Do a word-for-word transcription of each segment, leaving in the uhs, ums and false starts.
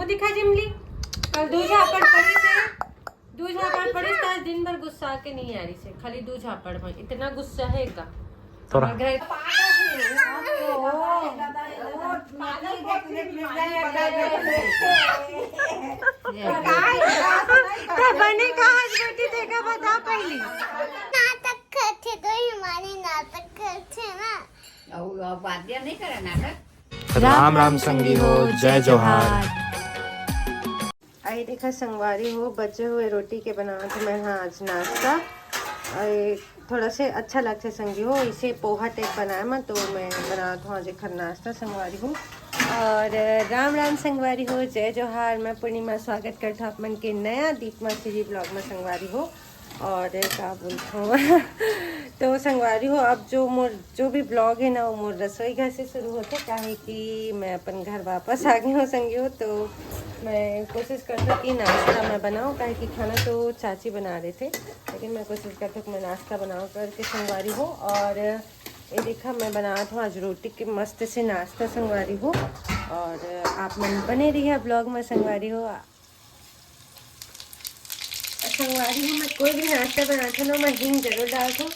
दिखा जिमली, कल दू झापड़ पड़ी से, दू झापड़ पड़ी से, आज दिन भर गुस्सा के नहीं आ रही से, खाली दू झापड़ में इतना गुस्सा है का। तोरा। हमर घर तो बने कहाँ आज बेटी देखा, बता पहली। नाटक करथे तो हमारे नाटक करथे ना। राम राम संगी हो, जय जोहार। आई देखा संगवारी हो, बचे हुए रोटी के बनावत हँव मैं हा आज नाश्ता। अउ थोड़ा से अच्छा लगथे संगी हो, इसे पोहा टाइप बनाए म, तो मैं बनावत हँव आज एखर नाश्ता संगवारी हो। अउ राम राम संगवारी हो, जय जोहार। मैं पूर्णिमा स्वागत करत हँव आप मन के नया दीपमा सीरी ब्लॉग म संगवारी हो। अउ का बोलत हँव तो संगवारी हो, अब जो मोर जो भी ब्लॉग है ना, वो मोर रसोई घर से शुरू होथे, काहे कि मैं अपन घर वापस आ गई हूँ संगी हो। तो मैं कोशिश करत हँव कि नाश्ता मैं बनाऊँ, काहे कि खाना तो चाची बना रहे थे, लेकिन मैं कोशिश करत हँव कि मैं नाश्ता बनाऊँ करके संगवारी हो। अउ ये देखा, मैं बनावत हँव आज रोटी के मस्त से नाश्ता संगवारी हो। अउ आप मन बने रहिए ब्लॉग म संगवारी हो। संगवारी हो, मैं कोई भी नाश्ता बनात हँव ना, मैं हींग जरूर डालत हँव,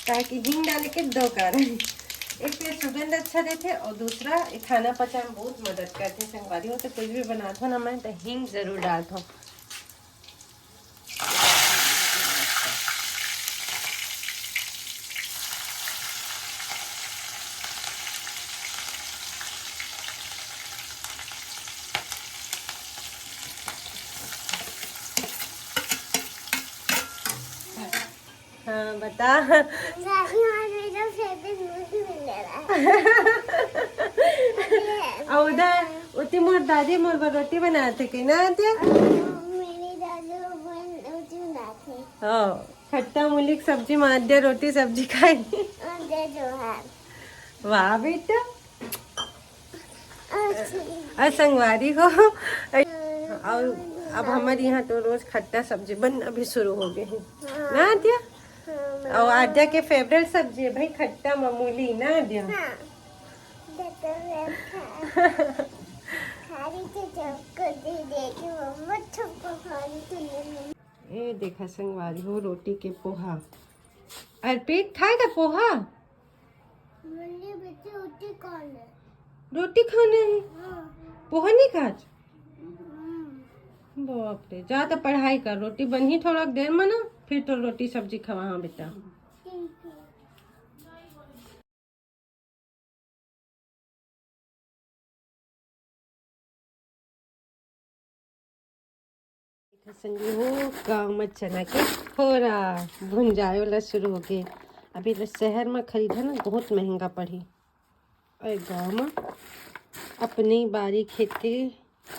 काहे कि हींग डाले के दो कारण, एक तो सुगंध अच्छा देथे अउ दूसरा ये खाना पचाए म बहुत मदद करथे संगवारी हो। तो कुछ भी बनात हँव ना मैं, तो हींग जरूर डालत हँव। हाँ, बता। दादी, आज मेरा फेवरेट मूवी मिल रहा है। अउ उधर ओती मोर दादी मोर बर रोटी बनात हे कि ना आद्या? मेरी दादी वो बन-, रोटी बनाती है। हाँ, खट्टा मूली के सब्जी म आद्या रोटी सब्जी खाई। और जय जोहार। वाह बेटा। अच्छा। अउ संगवारी हो, अउ अब हमर यहाँ तो रोज खट्टा सब्जी बनना भी शुरू हो गए हे। हाँ। ना आद्या? हाँ, अउ आद्या के फेवरेट सब्जी है भाई खट्टा म मूली, ना आद्या? हाँ। जब तो मैं खा-, खा रही थी, सबको दे देती हूँ, मम्मा सबको खा रही थी। ये देखा संगवारी हो, रोटी के पोहा। अर्पित, खाएगा पोहा? मम्मी, बेटी रोटी खाने। रोटी खाने है? हाँ। पोहा नहीं खाच? हम्म। बाप रे, जा तो पढ़ाई कर, रोटी बनही थोड़ा देर में ना, फिर तो रोटी सब्जी खवा। हाँ बेटा। ठीक है। संगी हो, गाँव में चना के फोरा भुंजाए वाला शुरू हो गए। अभी ले शहर में खरीदा ना, बहुत महंगा पड़ी। अरे गाँव में अपने बारी खेत के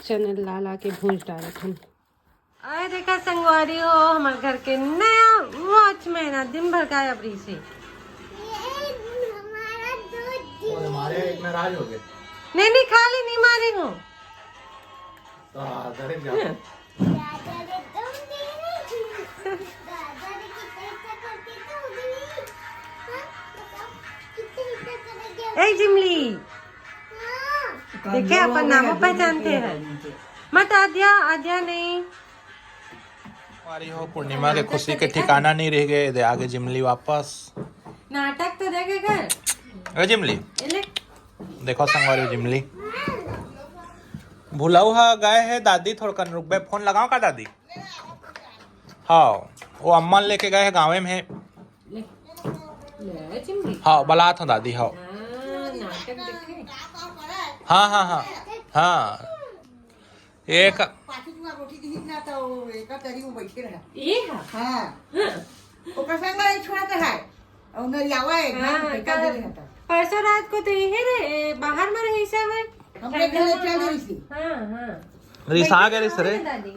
चना ला ला के भूंज डालत हन। अरे देखा संगवारी हो, हमारे घर के नया वॉचमैन है, दिन भर गायब रही से। ये हमारा दो दिन और हमारे एक नाराज हो गए। नहीं, नहीं, खाली नहीं मारी हूँ। तो आ, घर जा। दादा ने तुम दे रही थी। दादा ने कितने हिस्सा करके तो उगली। हाँ, बताओ, कितने हिस्सा करेंगे? ए जिमली। हाँ। देखे, अपन नामों पहचानते हैं। मत आद्या, आद्या नहीं। हमारी हो पूर्णिमा के खुशी के ठिकाना नहीं रह गए। दे आगे जिमली वापस। नाटक तो देखे कर। ए जिमली। ए ले। देखो संगवारी जिमली। भुलाऊ हा गए है दादी, थोड़कन रुकबे, फोन लगाओ का दादी? हाँ, वो अम्मा लेके गए है गाँवे में। ले, ले, चिमड़ी। हाँ, बलात हूँ दादी, हाँ। हाँ, नाटक देखे। हाँ, हाँ, हाँ, हाँ। एक पाछू तुँहर रोटी दिहिस ना, तो एकर तरी में बैठे रहा। ये हाँ। हाँ। हाँ। ओकर संग एक छोड़ा तो है। और नरियावा है, हाँ, घर पे का कल दे रहा था। परसों रात को तो यही रे, बाहर में रही सब है। हम लोग घर चल रही थी। हाँ, हाँ। रिसा गए रे सरे। दादी।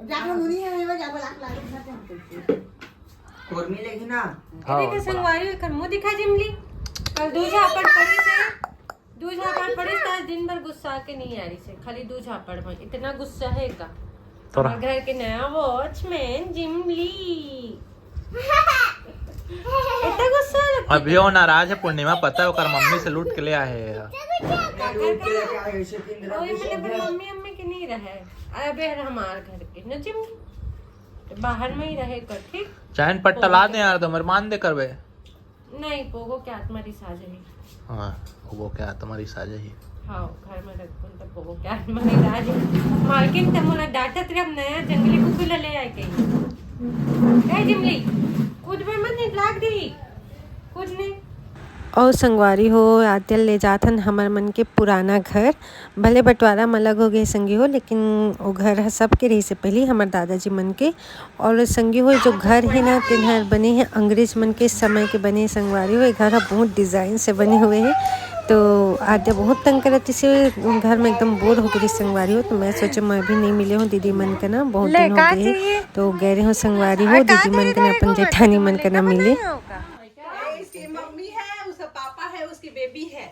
जाके मुनी है, वो जाके लाख लाख रुपया के हमको। कोरमी लेगी ना। हाँ, देखो, संगवारी एकर मुंह दिखा जिमली। कल दू झापड़ पड़ी से, दू झापड़ पड़ी से, आज दिन भर गुस्सा के नहीं आ रही से, खाली दू झापड़ में। इतना गुस्सा है का? तोरा। हमारे घर के नया वॉचमैन जिमली। इतना गुस्सा है। अभी वो नाराज है पूर्णिमा, पता है, ओकर मम्मी से लूट के ले आए हैं। लूट के लेके आए, ऐसे दिन रात ओए, गुस्सा मम्मी, मम्मी नहीं रहे। अबे हर हमार घर के न चिमनी, तो बाहर में ही रहे कर, ठीक? चैन पट्टा ला दे यार, तो मरमान दे करबे। नहीं, पोगो के आत्मा रिसा जाही। हाँ, पोगो के आत्मा रिसा जाही। हाँ, घर में रखबो तो पोगो के आत्मा रिसा जाही। मालकिन त मोला डांटत रहे, अब नया जंगली कुकुर ला ले आए कहीं। ए जिमली, कूदबे मत, नहीं लाग देही। कूद नहीं। और संगवारी हो, आद्या ले जाथन हमर मन के पुराना घर। भले बंटवारा म अलग हो गए संगी हो, लेकिन वो घर ह सबके रहिसे पहली हमर दादाजी मन के। और संगी हो, जो घर हे ना, तेन हर बने हे अंग्रेज मन के समय के बने। संगवारी हो, ये घर ह बहुत डिजाइन से बने हुए हे। तो आद्या बहुत तंग करत इसे घर में, एकदम बोर हो गई संगवारी हो। तो मैं सोचे मैं भी नहीं मिले हूँ दीदी मन के ना, बहुत ले, दिन हो का गए हे। चाहिए? तो गए रहे हूँ संगवारी हो, और का दीदी मन चाहिए के ना, तेरे अपन को? जेठानी मन के ना मिले। इसकी मम्मी है, उसका पापा है, उसकी बेबी है।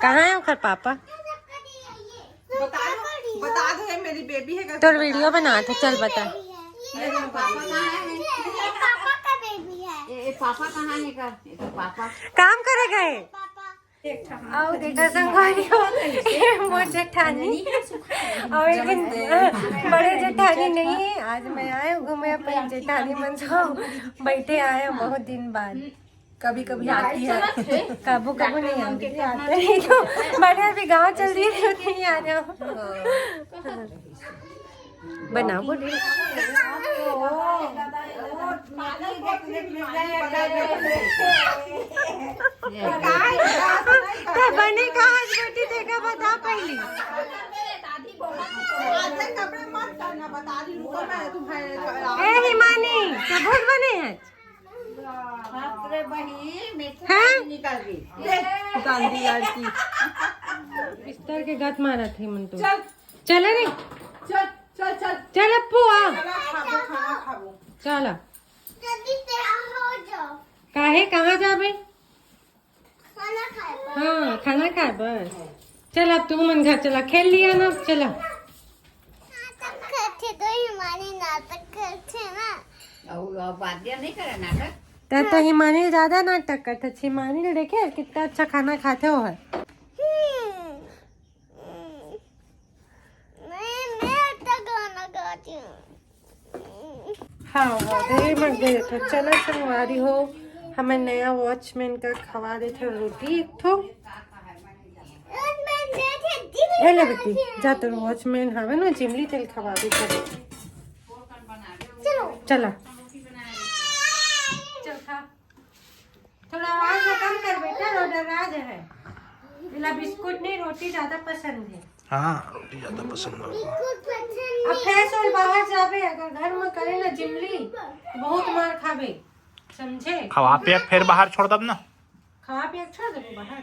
कहाँ है ओकर पापा? बता दो, बता दो, ये मेरी बेबी है करके तोर बता वीडियो दो। बना था, चल बता। ये पापा कहाँ है? ये पापा का बेबी है। ये, ये पापा कहाँ है कर? ये तो पापा। काम करे गए। पापा। आओ देखा संगवारी हो, ये मोर जेठानी। और लेकिन बड़े जेठानी नहीं है। आज मैं आए हूँ घूमे अपन जेठानी मन से, बैठे आए हैं बहुत दिन बाद। कभी कभी आती है। कबू कबू नहीं आती, आते नहीं तो। मैंने अभी गाँव चल रही है, नहीं आ जाओ। बनाओ बोल रही। तो बने कहाँ आज बेटी, देखा बता पहली। ए हिमानी, तो बहुत बने हैं। बाप रे बहिन, मैं तो हैं? निकल गई। देख, गंदी लड़की। बिस्तर के गत मारा थी मन तो। चल। चल रे। चल, चल, चल। चल अप्पू, आ। खाना खाबो, खाना खाबो। चल। जल्दी तैयार हो जाओ। काहे, कहाँ जाबे? खाना खाए बर। हाँ, खाना खाए बर। चल, अब तू मन घर चला, खेल लिया ना, चला। नाटक करथे तो हिमानी नाटक करथे ना। अब, अब आद्या नहीं करे नाटक। त तो हिमानी ज्यादा नाटक करथे। हिमानी ने देखे कितना अच्छा खाना खाथे वो है। हम्म। मैं, मैं तो गाना गाती हूँ। हाँ, वो दे मत दे तो चला संगवारी हो, हमें नया वॉचमैन का खवा देथे रोटी एक ठो। ए ले बेटी, जा तो वॉचमैन हवे ना, जिमली तेल खवा देथे। चलो। चला। चल खा। थोड़ा आवाज में कम कर बेटा, रोडर राज है। इला बिस्कुट नहीं, रोटी ज्यादा पसंद है। हाँ, रोटी ज्यादा पसंद है। अब फ्रेश होल बाहर जाबे, अगर घर में करे ना जिमली, तो बहुत मार खाबे, समझे? खवा पिया फिर बाहर छोड़ दब ना। खवा पिया छोड़ देबो बाहर।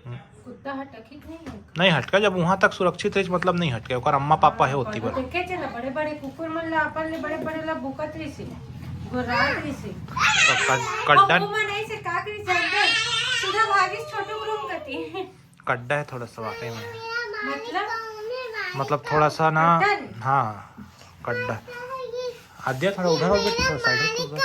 हम्म। कुत्ता हटक ही नहीं है। नहीं हटका, जब वहां तक सुरक्षित रही, मतलब नहीं हटके, ओकर अम्मा पापा है होती और बार। देखे थे ना, बड़े बड़े कुकुर मन ला, अपन ले बड़े बड़े ला भूकत रही से, गोरात रही से। तो कड-, कड्डा और वो मन ऐसे का करी जानते, सीधा भागी छोटू रूम कती। कड्डा है थोड़ा सा वाकई में। मतलब? मतलब थोड़ा सा ना, कड्डा नहीं। हाँ, कड्डा। आद्या थोड़ा उधर हो, थोड़ा साइड हो, उधर।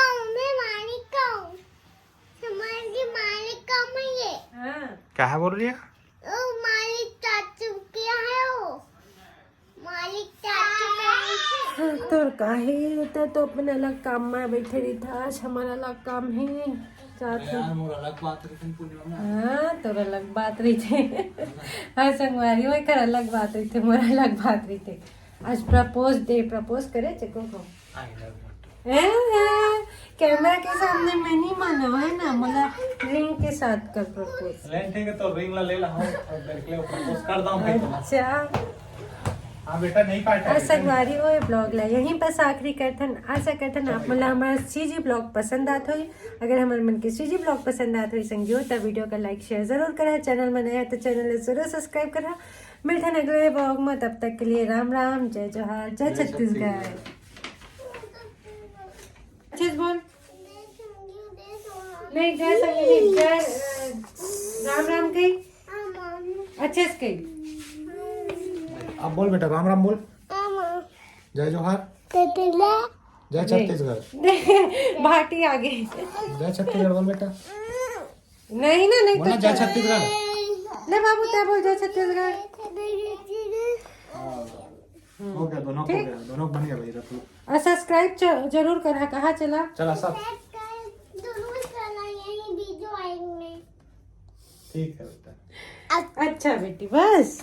हाँ। क्या है बोल रही है? ओ मालिक चाचू क्या है वो? मालिक चाचू कौन है? तोर काहे, ते तो अपन अलग काम में बैठे रही था, आज हमारा अलग काम है। साथ में। यार, मोर अलग बात रहिथे पूर्णिमा में। हाँ, तोर अलग बात रहिथे। हाँ, संगवारी, वो एकर अलग बात रहिथे, मोर अलग बात रहिथे। आज प्रपोज डे, प्रपोज करे चको को। I love you too। A, camera के सामने मैं नहीं माना है ना, मतलब रिंग के साथ कर प्रपोज। ले ठीक है, तो रिंग ला ले ला, हम देख ले, प्रपोज कर दाऊं भाई तुम। अच्छा। हाँ बेटा, नहीं काटा है। संगवारी हो, ये ब्लॉग ला यहीं बस आखिरी करथन। आशा करथन आप मन ला हमारा सीजी ब्लॉग पसंद आत होई। अगर हमारे मन के सीजी ब्लॉग पसंद आत होई संगियो, तब वीडियो का लाइक शेयर जरूर करा। चैनल में नया है तो चैनल ला जरूर सब्सक्राइब करा। मिलथन अगले ब्लॉग में, तब तक के लिए राम राम, जय जोहार, जय जय छत्तीसगढ़। छत्तीसगढ़। अच्छे से बोल। नहीं, जय संगी, जय, अ, राम राम कही। अच्छे से कही। अब बोल बेटा, राम राम बोल। जय जोहार। जय छत्तीसगढ़। भाटी आगे। जय छत्तीसगढ़ बोल बेटा। नहीं ना, नहीं बोल ना, तो जय छत्तीसगढ़। ले बाबू, तय बोल, जय छत्तीसगढ़। हाँ। हो गया, दोनों हो ठीक। गया, दोनों बन गया भाई, रख लो। और सब्सक्राइब जरूर कर, कहाँ चला? चला सब। सब्सक्राइब जरूर करना यही वीडियो आएंगे। ठीक है बेटा। अच्छा बेटी, बस।